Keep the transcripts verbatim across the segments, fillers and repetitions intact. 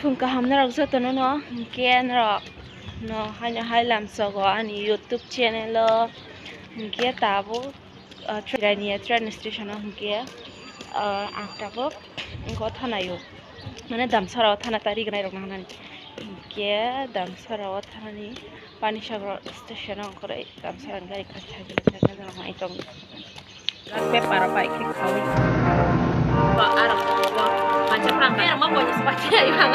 Phung kaham norok jotono no, hinkhe norok no haino hai lamsogo ani YouTube channel o, hinkhe tabuk, ah, Chirania train station o hinkhe, ah, ang tabuk wngkha o thanaio, mane Damsara o thana ta rignai rok nang nani, hinkhe Damsara o thanani Panisagar station o ongkhorwi Damsara ni gari kha thai thai thai thai thai thai tong. Paper o pai khe khaui. Ba arok ko mancha phang ka ma bo ni spati ai ba.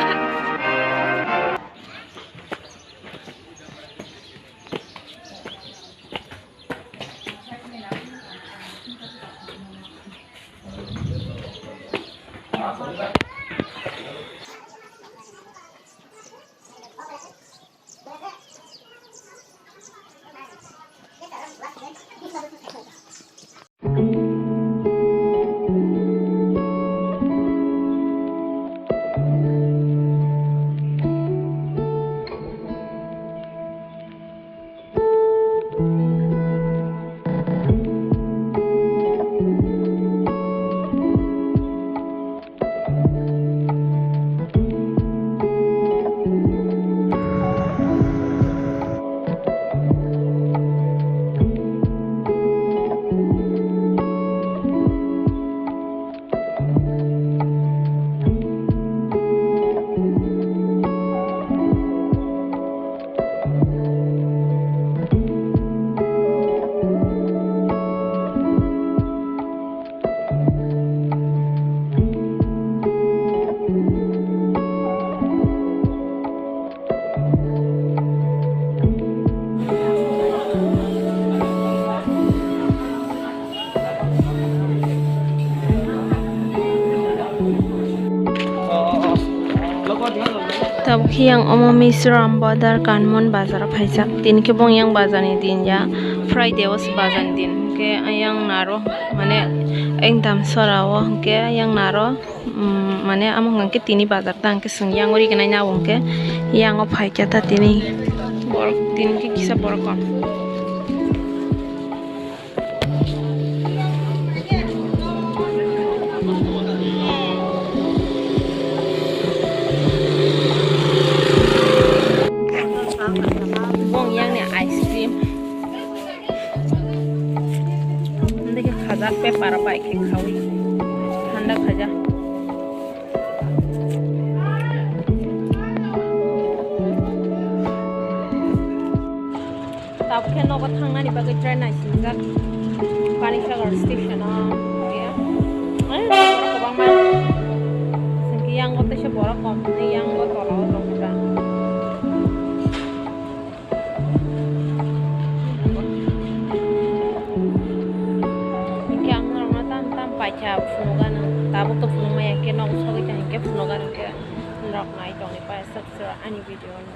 Tabuk khe yang omo Mizoram Bodar Kanmon bazar o phaijak. Tini khe bo yang bazar ni din ya, Friday o se bazar ni din. Hwnkhe yang naro mane yang Damsara o hwnkhe yang naro. Umm, mane amo hwnkha khe tini bazar ta hwnkhe chwng yang ori gwnai na abo hwnkhe yang o phaikha ta tini borok tini khe kisa borok kok. Bong yang ni ice cream. Hwnkhe khajak paper o bai khe khaui thanda khaijak. Tabuk khe nogo thangnani bagwi train naisingjak Panisagar station o. Hwnkhe, ai, borok kwbangma. Hwnkhe yang o teisa borok kom hwnwi yang o tola o tongkha. Hwnkhe ang norokno tam tam paikha phunukgano, tabuk to phunukmaya, hwnkhe nogo sogwi ta hinkhe phunukgano, hwnkhe norok nai tongwi paisuk ani video no.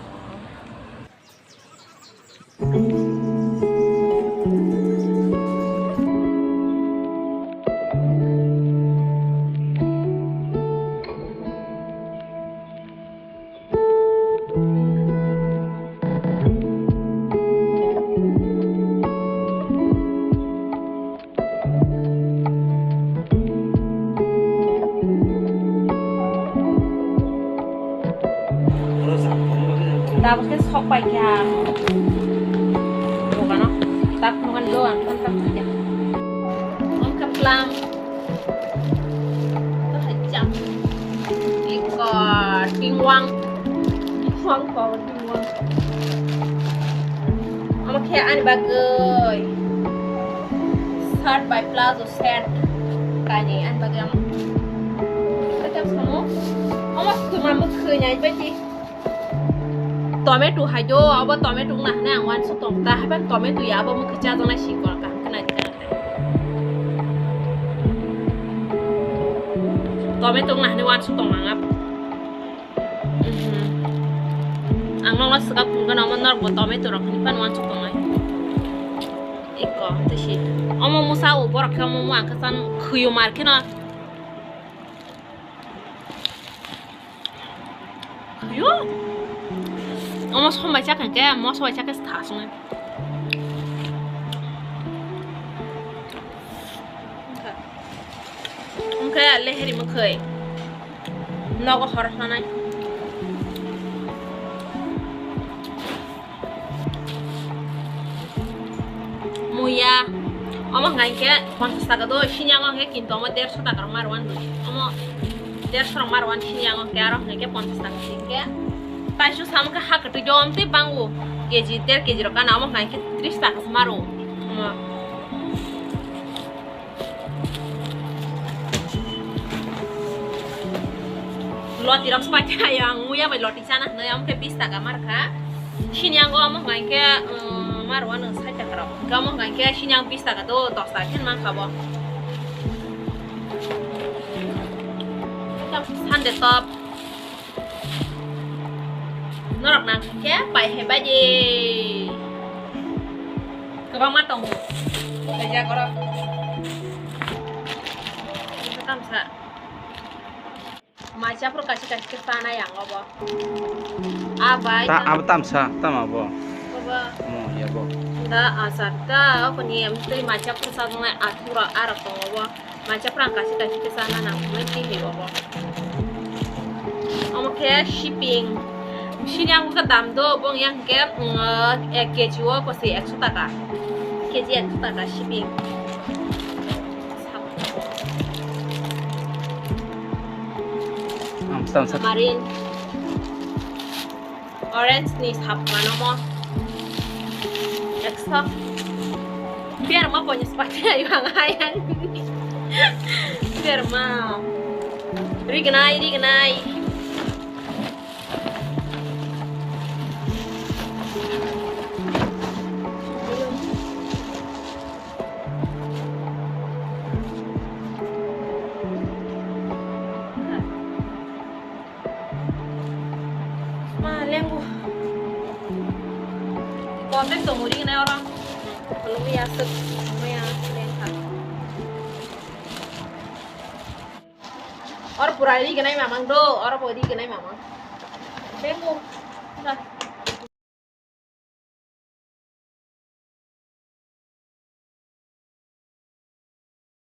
Tabuk khe sok pai kha dogano, tak nugan do ang kan tak kha. Wngkha plang. Iko tingwang. Tingwang ko tingwang. Omo khe ani bagwi shirt bai plazo set kainwi ani bagwi omo. Khe samo omo khwma mwkhwi nai bai di. Tomato hai do, abo tomato wngna hwnwi ang uansuk tong ta, haiphano tomato ya abo mwkhwi chajaknai sikon kaham khe nai. Tomato wngna hwnwi uansuk tong ang abo. Mhm. Ang nokno swkak phunukgano omo norokbo tomato rok hwnwi phano uansuk tongnai. Iko tei si. Omo mwsa o borok khe omo wngkha chan khwio mar kheno. Yo. Omo sombai chakha khe, mo sombai chakha se thasnai. Wngkha leheri mwkhwi. Nogo hor sanai. Muya, omo hwnkha hinkhe ponchash taka do, sini ang hwnkhe kintu omo derso taka rok ma rwani. Omo derso rok ma rwani sini ang hwnkhe aro hwnkhe ponchash taka se hinkhe. Taisu samung khe ha kwtwi do, omo tei bango K G, der K G rok gana, omo hwnkha hinkhe tris taka se ma rwo. Omo. Loti rok spati ayo ang muya bai loti chana hwnwi omo khe bis taka ma rwkha. Sini ang omo hwnkha hinkhe, um, ma rwano sait taka rok. Hinkhe omo hwnkha hinkhe sini ang bis taka do dos taka khe mankha bo. Sunday top. Norok nang khe pai hai bai di. Kwbangma tongo. Kaijak oro. Tamsa. Mai chaphuru kaisa kaisa khe chanai ang obo. A bai. Ta, abo tamsa, tamo abo. Obo. Omo, ya bo. Da achar ta, okoni em twi mai chaphuru chajaknai athura arok tongo bo. Mai chaphuru ang kaisa kaisa khe chana nang hwnwi twi hai obo. Omo khe shipping. Sini ang khe dam do, bong yang khe, mm, ek K G o kosi ekso taka. K G ekso taka shipping. Ang tamsa. Marin. Orange ni sap mano mo. Ekso. Berma ponchas pati ayo ang ayang. Berma. Rignai, rignai. Ma, lengbo. Konten to muri na ora. Kolomia sek, kolomia lengkha. Or pura ri ganai mamang do, or bo ri ganai mamang. Lengbo. Na.